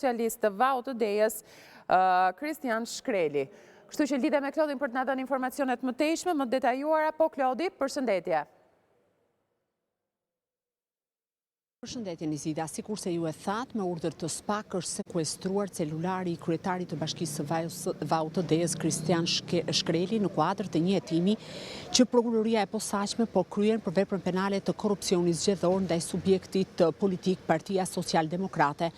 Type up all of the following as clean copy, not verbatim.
Socialist të Vaut të Dejës, Kristian Shkreli. Kështu që lidhem me Klodin për të na dhënë informacione të mëtejshme, më të detajuara, po Klodi, përshëndetje. Përshëndetje Nizida, sikurse ju e thatë, me urdhër të SPAK është sekuestruar celulari i kryetarit të Bashkisë së Vaut të Dejës, Kristian Shkreli, në kuadër të një hetimi që Prokuroria e Posaçme po kryen për veprën penale të korrupsionit zgjedhor ndaj subjektit politik Partia Socialdemokrate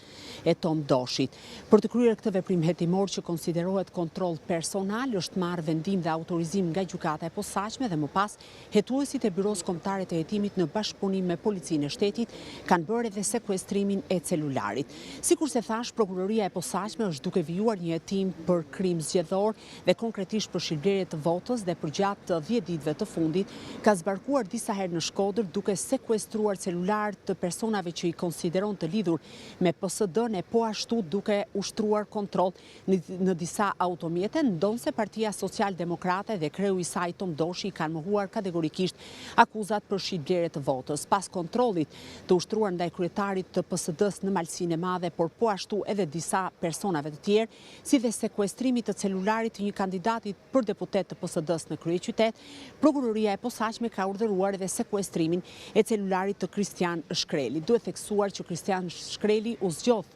e Tom Doshit. Për të kryer këtë veprim hetimor që konsiderohet kontroll personal, është marrë vendim dhe autorizim nga Gjykata e Posaçme dhe më pas hetuesit e Byrosë Kombëtare të Hetimit në bashkëpunim me Policinë e Shtetit kanë bërë edhe sekuestrimin e celularit. Sikurse thashë, Prokuroria e Posaçme është duke vijuar një hetim për krim zgjedhor dhe konkretisht për shitblerje të votës dhe përgjatë 10 ditëve të fundit ka zbarkuar disa herë në Shkodër duke sekuestruar celularë të personave që i konsideron të lidhur me PSD-në e po ashtu duke ushtruar kontroll në disa automjete, ndonëse Partia Socialdemokrate dhe kreu i saj Tom Doshi i kanë mohuar kategorikisht akuzat për shitblerje të votës. Pas kontrollit të ushtruar ndaj kryetarit të PSD-së në Malësinë e Madhe, por po ashtu edhe disa personave të tjerë, si dhe sekuestrimit të celularit të një kandidati për deputet të PSD-së në kryeqytet, Prokuroria e Posaçme ka urdhëruar edhe sekuestrimin e celularit të Kristian Shkrelit. Duhet theksuar që Kristian Shkreli u zgjodh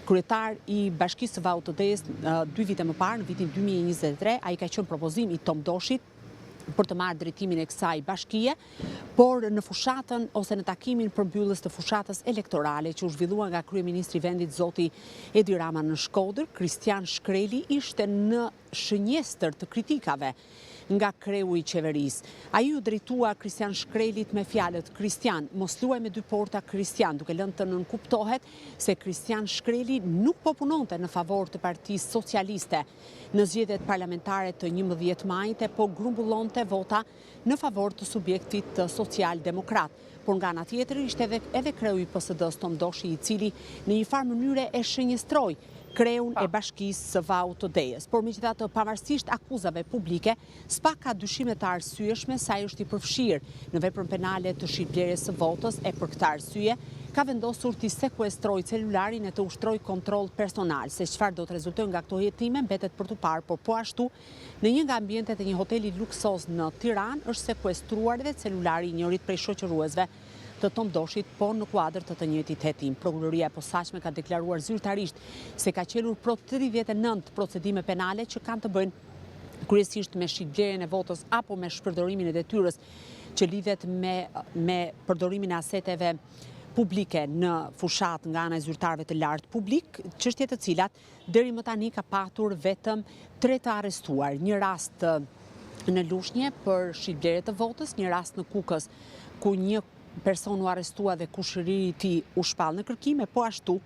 kryetar i Bashkisë së Vaut të Dejës dy vite më parë, në vitin 2023, ai ka qenë propozim i Tom Doshit, për të marrë drejtimin e kësaj bashkie, por në fushatën ose në takimin përmbyllës të fushatës elektorale që u zhvillua nga kryeministri i vendit zoti Edi Rama në Shkodër, Kristian Shkreli ishte në shënjestër të kritikave nga kreu i qeverisë. Ai iu drejtua Kristian Shkrelit me fjalët Kristian, mos luaj me dy porta Kristian, duke lënë të nënkuptohet se Kristian Shkreli nuk po punonte në favor të Partisë Socialiste në zgjedhjet parlamentare të 11 majit e po grumbullonte vota në favor të subjektit social-demokrat. Por nga ana tjetër ishte edhe edhe kreu i PSD-së Tom Doshi i cili në një farë mënyre e shënjestroi kreun e bashkisë së Vaut të Dejës. Por megjithatë, pavarësisht akuzave publike, SPAK ka dyshime të arsyeshme se ai është i përfshirë në veprën penale të shitblerjes së votës e për këtë arsye ka vendosur t'i sekuestrojë celularin e të ushtrojë kontroll personal. Se çfarë do të rezultojë nga këto hetime mbetet për t'u parë, por po ashtu në një nga ambientet e një hoteli luksoz në Tiranë është sekuestruar edhe celulari i njërit prej shoqëruesve të Tom Doshit, po në kuadër të të njëjtit hetim. Prokuroria e Posaçme ka deklaruar zyrtarisht se ka çelur pro 39 procedime penale që kanë të bëjnë kryesisht me shitblerjen e votës apo me shpërdorimin e detyrës që lidhet me, me përdorimin e aseteve publike në fushatë nga ana e zyrtarëve të lartë publik, çështje të cilat deri më tani ka patur vetëm tre të arrestuar, një rast në Lushnje për shitblerje të votës, një rast në Kukës ku një person u arrestua dhe kushëriri i tij u shpall në kërkim e po ashtu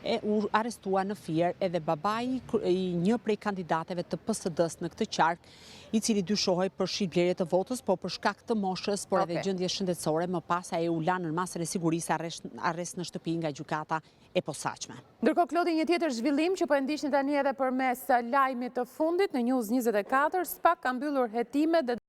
e u arrestua në Fier edhe babai i një prej kandidateve të PSD-së në këtë qark, i cili dyshohej për shitblerje të votës, po për shkak të moshës, por edhe gjendjes shëndetësore, më pas ai u la nën masën e sigurisë arrest, arrest në shtëpi nga gjykata e posaçme. Ndërkohë Klodi një tjetër zhvillim që po e ndiqni tani edhe përmes lajmit të fundit në News 24, SPAK ka mbyllur hetimet dhe.